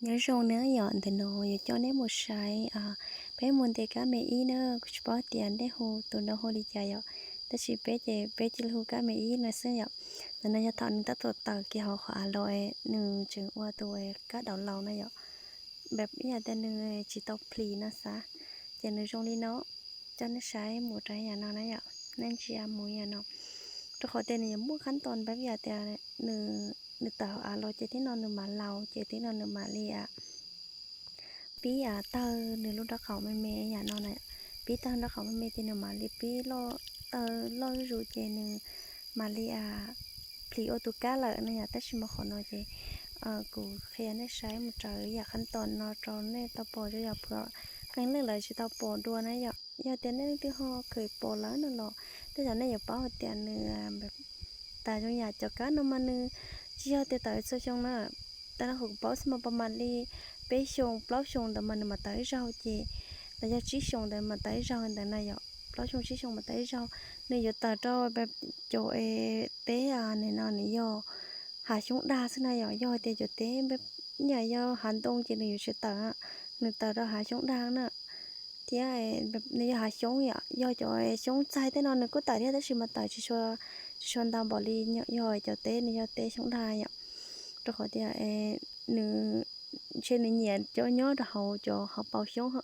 Nyob zoo na yom, ntawm no yuav coj nej mus saib, peb mus ntes kab me ib na, kuv tsis paub tias nej hu tus no hu li cas yom, tab sis peb ces peb cia li hu kab me ib no xwb yom. Ntawm no yog thaum nws tab tom tawm kiag hauv qhov av los, nws tseem ua tus kab daus laus na yom, npam ib yam tias nws tsis tau plis no xav, ces nws zoo li no. Coj nej saib mus rau yam no na yom, nej ntsia mus yam no, rau qhov tias nws yuav muaj qab tos npam ib yam tias nws tawm hauv av los ces tib no nws mam laus ces tib no nws mam li pib tawg nws lub nraub qaum me me yam no na, pib tawg nraub qaum me me ces nws mam li pib loj, tawg loj zuj zus ces nws mam li plis ua tus kab lawm no yom. Tab sis mas qhov no ces kuv qhia nej saib mus raws yam qab tos no rau nej tau pom, yog yog pom qee leej lawv tsis tau pom dua na yom. Yog tias nej leej twg ho kheev pom lawm no los tej zaum nej yuav paub hais tias nws tas zoo yam cov kab no mas nws tsis yog tias tawm txhua xyoo na. Tag nrho kuv paub xwb mas pab mam li peb xyoo plaub xyoo ntawd mas nws mam tawm ib zaug ces, los yog tsib xyoo ntawd mam tawm ib zaug ntawd na yom, plaub xyoo tsib xyoo mam tawm ib zaug. Nws yuav tawm rau cov teb no nws yog hav xyoob dag xwb na yom. Yog hais tias cov teb ib yam yog hav ntoo ces nws yuav tsis tawm, nws tawm rau hav xyoob dag na. Thiab nws yog hav xyoob yom, yog cov xyoob txaij tej no nws kuj tawm thiab tab sis mas tawm tsis tshua ntau npaum li yog cov teb, nws yog teb xyoob dag yom. Rau qhov tias nws, ntshe nws nyiam cov nyob rau hauv cov hauv paus xyoob.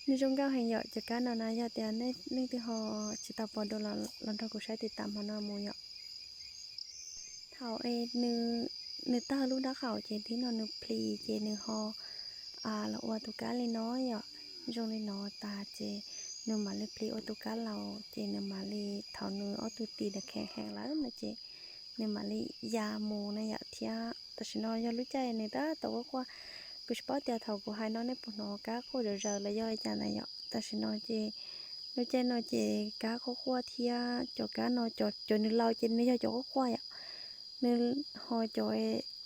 Nws zoo nkauj heev yom, cov kab no na. Yog tias nej leej twg ho tsis tau pom dua los nrog kuv saib tiv tas hmo no mus yom. Thaum nws tawg lub nraub qaum ces tib no nws plis ces nws ho los ua tus kab li no yom. Zoo li no tas ces nws mam li plis ua tus kab laus ces nws mam li, thaum nws ob tug tis ntawd kheev heev lawm no ces nws mam li ya mus na yom. Thiab tam sim no yog lub caij nws tab tom quaj quaj, kuv tsis paub tias thaum kuv hais no nej puas hnov kab quaj zom zaws los yog li cas ntawd yom. Tam sim no ces lub caij no ces kab quaj quaj thiab cov kab no, cov nws laus ces nws yog cov quaj quaj yom. Nws ho cov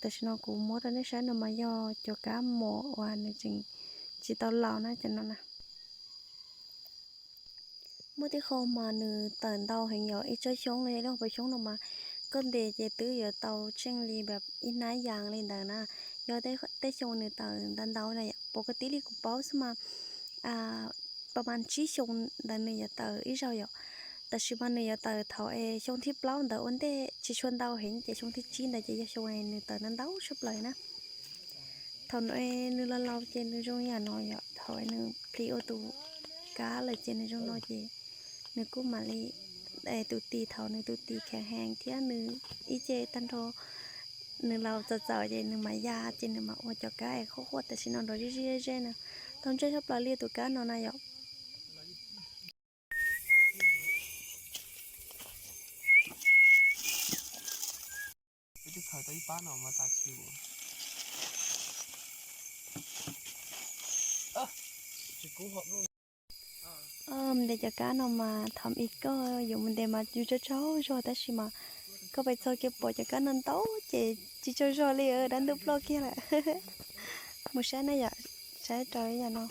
tam sim no kuv muab rau nej saib no mas yog cov kab mos uas nws tseem tsis tau laus na, cov no na. Muaj tej qho mas nws tawm ntau heev yom, ib tsob xyoob los yog ib lub hauv paus xyoob no mas koj ntes ces twb yuav tau tsheej li npam ib hnab yas li ntawd na. Yog tej xyoo nws tawm ntau ntau na yom, pom koj tib li kuv paub xwb mas pab mas tsib xyoo ntawd nws yuav tawm ib zaug yom. Tab sis mas nws yuav tawm thaum es xyoo thib plaub ntawd ua ntej tsis tshua ntau heev ces xyoo thib tsib ntawd ces yog xyoo nws tawm ntau ntau tshaj plaws na. Thaum no nws los laus ces nws zoo yam no yom, thaum nws plis ua tus kab lawm ces nws zoo no ces nws kuj mam li tus tis, thaum nws tus tis kheev heev thiab nws ib ce tag nrho nws laus txawm txawm ces nws mam ya ces nws mam ua cov kab es quaj quaj tam sim no nrov zij zij zej na. Tau ntseeg tshaj plaws li tus kab no na yom. Ntes cov kab no mas thaum ib koj yuav mus ntes mas yus tsaug tsaug zog tab sis mas koj pais txog kiag pom cov kab no ntau ces tsis tsaug zog li, dab ntub ploj kiag lawm. Mus saib na yom, saib rau ib yam no.